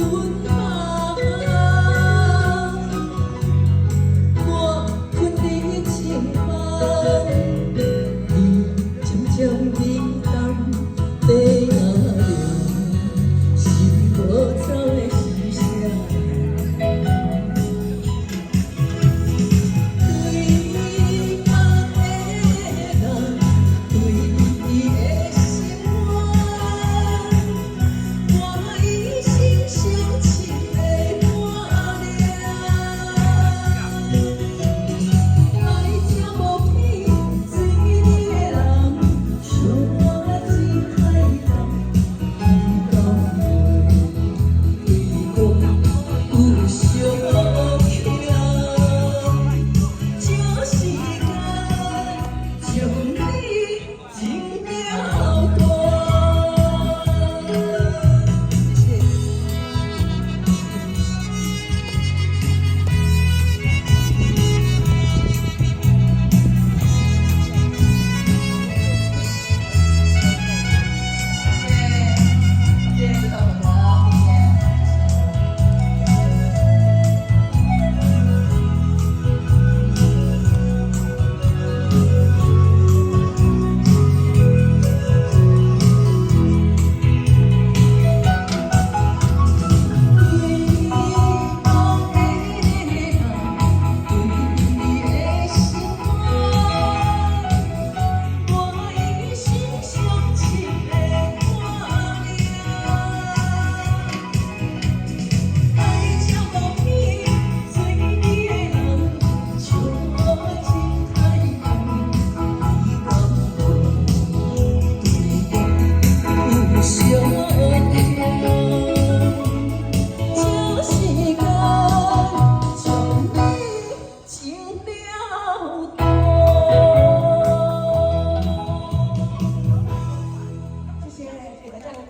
夢。我睏佇情夢，你漸漸冷淡地仔涼，心無走的是啥人？對夢的人，對伊的心肝，我一生相情的伴娘。愛情無變，追你的人，相情海淡，你敢會對我有相欠？這世間將你情了斷。謝謝。謝謝石頭哥哥，謝謝。對夢的人，對你的心肝，我一生相情的伴娘。愛情無變，追你的人，相情海淡，你敢會對我有相欠？這世間將你情了斷。